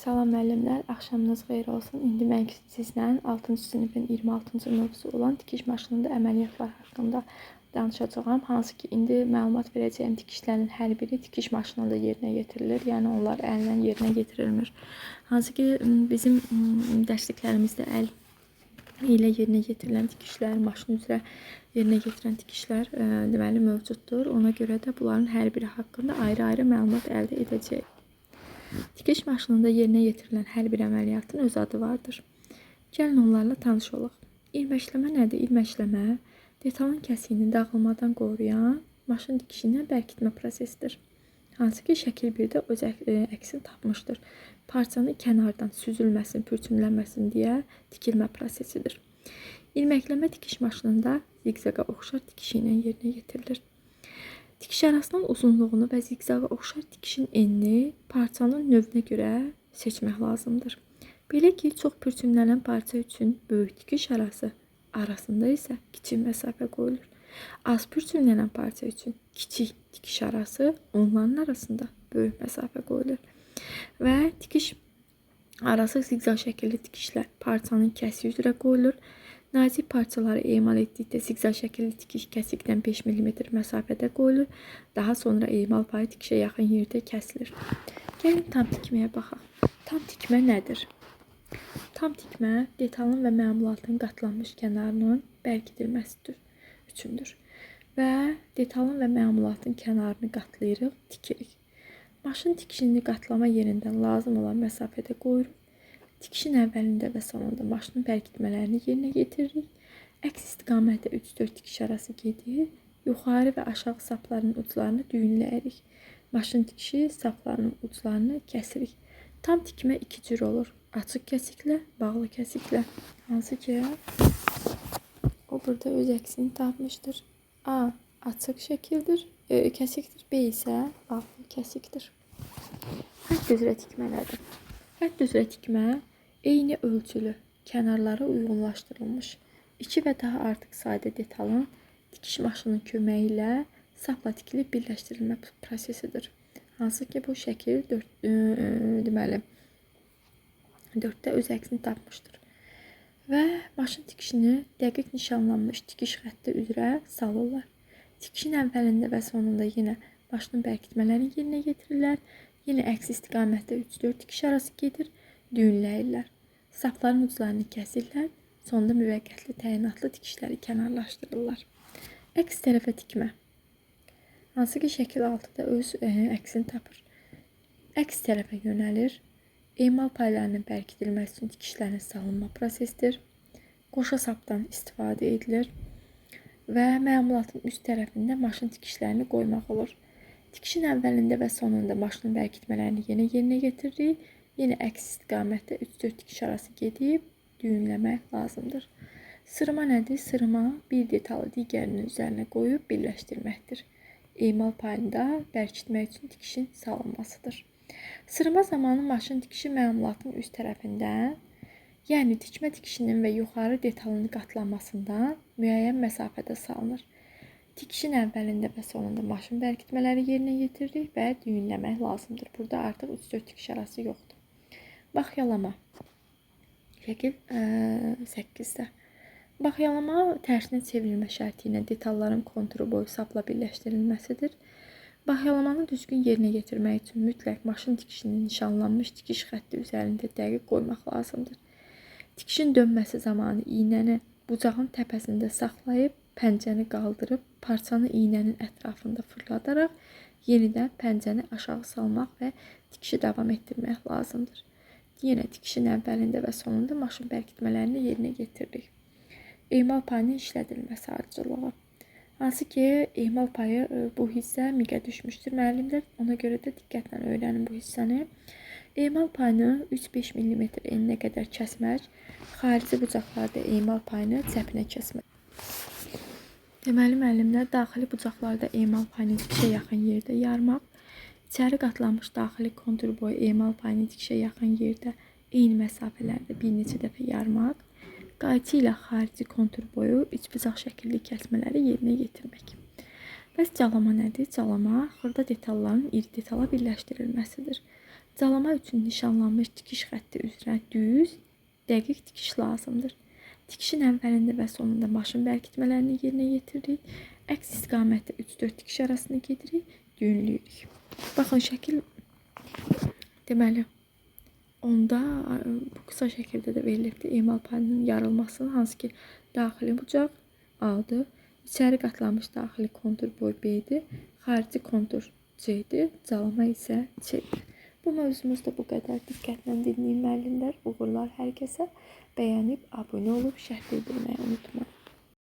Salam müəllimlər, axşamınız xeyir olsun. İndi mən sizlə 6-cı sinifin 26-cı mövzusu olan tikiş maşınında əməliyyatlar haqqında danışacağam. Hansı ki, indi məlumat verəcəyim tikişlərin hər biri tikiş maşınında yerinə yetirilir. Yəni onlar əllə yerinə yetirilmir. Hansı ki, bizim dərsliklərimizdə əl ilə yerinə yetirilən tikişlər, maşın üzrə yerinə yetirən tikişlər deməli mövcuddur. Ona görə də bunların hər biri haqqında ayrı-ayrı məlumat əldə edəcəyik. Tikiş maşınında yerinə yetirilən hər bir əməliyyatın öz adı vardır. Gəlin onlarla tanış olaq. İrməkləmə nədir? İrməkləmə detalın kəsiyini dağılmadan qoruyan maşın tikişi ilə bərkitmə prosesidir. Hansı ki, şəkil 1-də öz əksini tapmışdır. Parçanın kənardan süzülməsin, pürçümlənməsin deyə tikilmə prosesidir. İrməkləmə tikiş maşınında ziqzaqa oxşar tikişi ilə yerinə yetirilir. Tikiş arasının uzunluğunu və ziqzaqa oxşar tikişin enini parçanın növünə görə seçmək lazımdır. Belə ki, çox pürçümlənən parça üçün böyük tikiş arası, arasında isə kiçik məsafə qoyulur. Az pürçümlənən parça üçün kiçik tikiş arası, onların arasında böyük məsafə qoyulur. Və tikiş arası ziqzaq şəkilli tikişlər parçanın kəsiyi üzrə qoyulur. Nazik parçaları emal etdikdə ziqzaq şəkilli tikiş kəsikdən 5 mm məsafədə qoyulur. Daha sonra emal payı tikişə yaxın yerdə kəsilir. Gəlin tam tikməyə baxaq. Tam tikmə nədir? Tam tikmə detalın və məmulatın qatlanmış kənarının bərkidilməsidir, üçündür. Və detalın və məmulatın kənarını qatlayırıq, tikirik. Maşın tikişini qatlama yerindən lazım olan məsafədə qoyuruq. Tikişin əvvəlində və sonunda maşının bərkitmələrini yerinə yetiririk. Əks istiqamətdə 3-4 tikiş arası gedir. Yuxarı və aşağı sapların uclarını düyünləyirik. Maşın tikişi saplarının uclarını kəsirik. Tam tikmə iki cür olur. Açıq kəsiklə, bağlı kəsiklə. Hansı ki, o burada öz əksini tapmışdır. A açıq şəkildir, kəsikdir. B isə bağlı kəsikdir. Xətt üzrə tikmə nədir? Xətt üzrə tikmə eyni ölçülü, kənarları uyğunlaşdırılmış iki və daha artıq sayda detalın tikiş maşının köməyi ilə sapla tikilib birləşdirilmə prosesidir. Hansı ki, bu şəkil 4, deməli 4-də öz əksini tapmışdır. Və maşın tikişini dəqiq nişanlanmış tikiş xətti üzrə salırlar. Tikişin əvvəlində və sonunda yenə maşının bərkitmələrini yerinə yetirirlər. Yenə əks istiqamətdə 3-4 tikiş arası gedir, düyünləyirlər. Sapların uclarını kəsirlər, sonda müvəqqətli təyinatlı tikişləri kənarlaşdırırlar. Əks tərəfə tikmə. Hansı ki, şəkil 6-da öz əksini tapır. Əks tərəfə yönəlir. Emal paylarının bərkidilməsi üçün tikişlərin salınma prosesidir. Qoşa sapdan istifadə edilir və məmulatın üst tərəfində maşın tikişlərini qoymaq olur. Tikişin əvvəlində və sonunda maşının bərkitmələrini yenə yerinə yetiririk. Yenə əks istiqamətdə 3-4 tikiş arası gedib düyünləmək lazımdır. Sırma nədir? Sırma bir detalı digərinin üzərinə qoyub birləşdirməkdir. Emal payında bərkitmək üçün tikişin salınmasıdır. Sırma zamanı maşın tikişi məmulatın üst tərəfindən, yəni tikmə tikişinin və yuxarı detalının qatlanmasından müəyyən məsafədə salınır. Tikişin əvvəlində və sonunda maşın bərkitmələri yerinə yetiririk və düyünləmək lazımdır. Burada artıq 3-4 tikiş arası yoxdur. Baxyalama. Şəkil 8-də. Baxyalama tərsinə çevrilmə şərti ilə detalların konturu boyu sapla birləşdirilməsidir. Baxyalamanı düzgün yerinə yetirmək üçün mütləq maşın tikişinin nişanlanmış tikiş xətti üzərində dəqiq qoymaq lazımdır. Tikişin dönməsi zamanı iynəni bucağın təpəsində saxlayıb, pəncəni qaldırıb, parçanı iynənin ətrafında fırladaraq yenidən pəncəni aşağı salmaq və tikişi davam etdirmək lazımdır. Yenə tikişin əvvəlində və sonunda maşın bərkitmələrini yerinə yetiririk. Emal payının işlədilməsi ardıcıllığı. Hansı ki, emal payı bu hissə miqə düşmüşdür müəllimlər. Ona görə də diqqətlə öyrənin bu hissəni. Emal payını 3-5 mm eninə qədər kəsmək, xarici bucaqlarda emal payını çəpinə kəsmək. Deməli, müəllimlər, daxili bucaqlarda emal payını tikişə yaxın yerdə yarmaq, içəri qatlanmış daxili kontur boyu emal payını tikişə yaxın yerdə eyni məsafələrdə bir neçə dəfə yarmaq, qayçı ilə xarici kontur boyu üçbucaq şəkilli kəsmələri yerinə yetirmək. Bəs calama nədir? Calama xırda detalların iri detala birləşdirilməsidir. Calama üçün nişanlanmış tikiş xətti üzrə düz, dəqiq tikiş lazımdır. Tikişin əvvəlində və sonunda maşın bərkitmələrini yerinə yetiririk. Əks istiqamətdə 3-4 tikiş arasını gedirik, düyünləyirik. Baxın, şəkil deməli, onda bu qısa şəkildə də verilibdir emal payının yarılmasının, hansı ki daxili bucaq A-dır, içəri qatlanmış daxili kontur boy B-dir, xarici kontur C-dir, calama isə C-dir. Bu mövzumuz da bu qədər. Diqqətlə dinləyin müəllimlər, uğurlar hər kəsə. Bəyənib, abunə olub, şərh bildirməyi unutmayın.